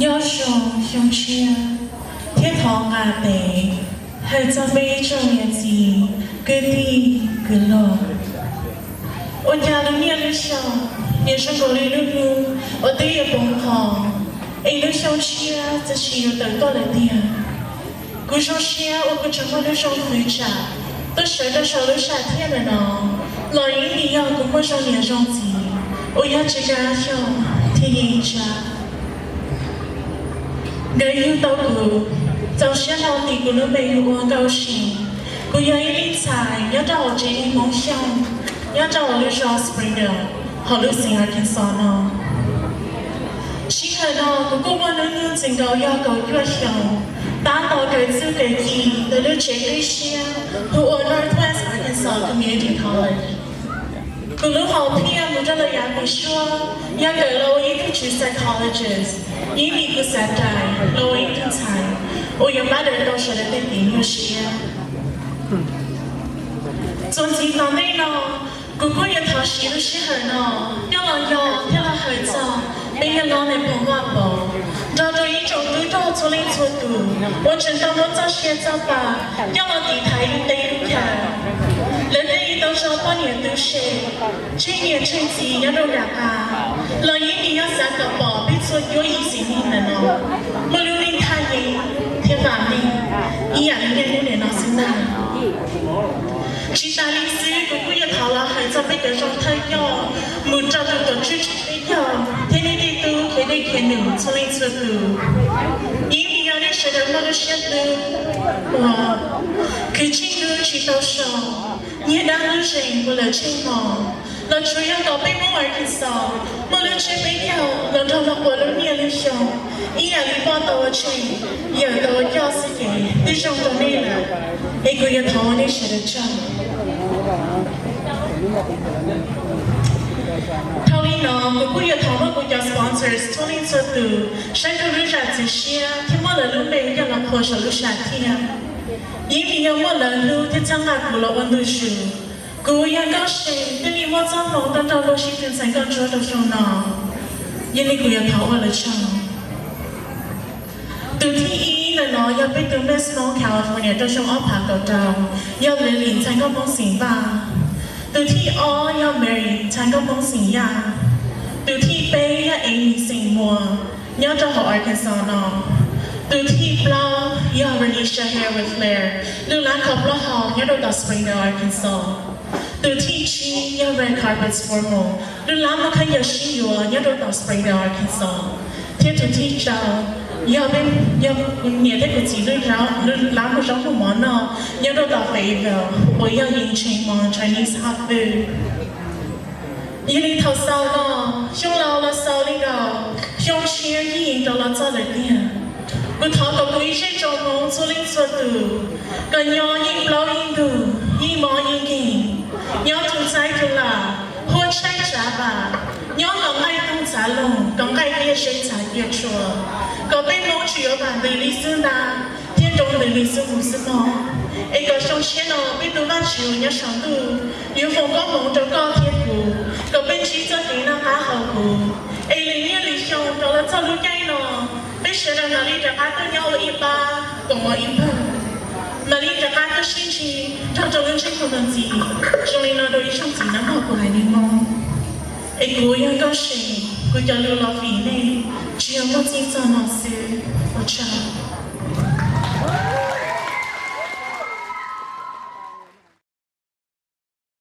Nyob zoo xyoo tshiab thiab thov nqa tes hais txog peb ib tsoom niam txiv kwv tij kwv loj. Ua cas lub niaj lub xyoo niaj zoo nkaus li lub hnub uas twb yuav poob qho, es lub xyoo tshiab txawm tsis yuav tawm tuaj lawm tiag. Kuv zoo siab uas kuv tseem muaj lub zoo hwv tsam tuaj sawv rau saum lub sam thiaj ntawm no, los yeej vim yog kuv muaj zoo niam zoo txiv uas yog Tswv Kab Xyooj thiab Yeej Tsab. Nkawd yug tau kuv, txaus siab hlo ntim kuv lub npe hu ua Nkauj Seej. Kuv yog ib leej ntxhais nyob rau hauv tsev neeg Hmoob Xyooj, nyob rau hauv lub zos Springdale, hauv lub xeev Arkansas no. Sij hawm no kuv kuj muaj hnub nyoog txwm nkaus yog kaum cuaj xyoos, tab tom kawm txuj kawm ci ntawm lub tsev nqi siab hu ua Northwest Arkansas Community College. Kuv lub hom phiaj mus rau lawm yav npis suab yog kawm los ua ib tug tswv psychologist, yeej vim kuv xav rais los ua ib tug ntxhais uas yuav pab daws tau sawv daws tej kev nyuaj siab. Txuas ntxiv tom ntej no, kuv kuj yuav thov siv lub sij hawm no coj los nco thiab los hawm txog peb niag hlob Nais Phoo Vaj Pov, nrog rau ib tsoom tub rog txhua leej txhua tus uas tseem tau muab txoj sia txoj pa coj los tiv thaiv lub teb lub chaw. Lawv thiaj li tau tso poj niam tu se, tsheej niam tsheej txiv nyob rau nram qab, los yeej vim yog xav kom pom peb txhua cuab yim txiv neeg ntawm no muaj lub neej thaj yeeb thiab vam meej ib yam li niaj hnub nim no xwb ntag. Tsis tas li xwb, kuv kuj yuav thov los hais txog peb cov zoo thawj coj mus rau tus tuam tswj tswj peb caug thiab nej tej tub khiav dej khiav num txhua leej txhua tus. Yeej vim yog nej sawv daws muaj lub siab hlub uas khwv tsheej hlub tsis tau so, nyiag dab lub zeem ua lawv tsheej hmo, los tsuas yog kom peb Hmoob Arkansas muaj lub tsiab peb caug los nrog los ua lub niaj lub xyoo ib yam li poj tau ua tsheej, yawm tau ua coj xwb ces twb zoo rau nej lawm, es kuv yuav thov ua nej sawv daws tsaug. Dhau li no kuv kuj yuav thov muab kuv cov sponsors txhua leej txhua tus saib rau lub zam txim siab thiab muab lawv lub npe coj los qhuas saum lub sam thiaj. Yeej vim yog muaj lawv hlub thiab txhawb nqa kuv los ua ntu zus, kuv yog Nkauj Seej thiaj li muaj txoj hmoov tau nrog luag sib tw ntxhais nkauj ntsuab rau xyoo no. Yog li kuv yuav thov ua lawv tsaug. Tus thib ib ntawm no yog peb tus Miss Hmoob California rau xyoo ob phav kaum rau, yog Lily ntxhais nkauj Hmoob xeem Vaj. Tus thib ob yog Mary ntxhais nkauj Hmoob xeem Yaj. Tus thib peb yog Amy xeem Muas, nyob rau hauv Arkansas no. Tus thib plaub yog Renisha Hair with Flair, lub lab kho plaub hau nyob rau tom Springdale, Arkansas. Tus thib tsib yog Red Carpets Formal, lub lab muab khaub ncaws sib yuav nyob rau tom Springdale, Arkansas. Thiab tus thib rau yog peb, yog kuv niam thiab kuv txiv lub lab, lub lab muag zaub muag mov noj nyob rau tom Fayetteville uas yog Yeej Tshee Hmoob Chinese hot food. Yog li thaum xaus no, xyoo laus los xaus li nkaus, xyoo tshiab yeej rov los txog lawm tiag. Kuv thov kom kuv ib zej tsoom Hmoob txhua leej txhua tus kom nyob yeej plaub yeej ntug, yeej mob yeej nkeeg, nyob tu txaib tu lam, huaj tshaib tsav vam, nyob kom nqaij toog txav loog, kom nqaij tiaj seb txav tiaj tshua, kom peb Hmoob tsuas yuav vam ntws li xub ntab thiab nroo ntws li xub mus xwb mog. Es kom xyoo tshiab no peb tus Vajtswv uas nyob saum ntuj yuav foom koob hmoov rau koj thiab kuv, kom peb ntsib txoj kev noj qab haus huv. Es lwm niaj lwm xyoo rov los txog lub caij no, peb sawv daws mam li rov qab tuaj nyob ua ib pab koom ua ib pawg, mam li rov qab tuaj sib ntsib nrog rau lub ntsej muag ntxim zoo li no rau ib zaug ntxiv nawb mog kuv haiv neeg Hmoob. Es kuv yog Nkauj Seej, kuv cov lus los vim nej tsis yog muaj txij txoj no xwb. Ua tsaug.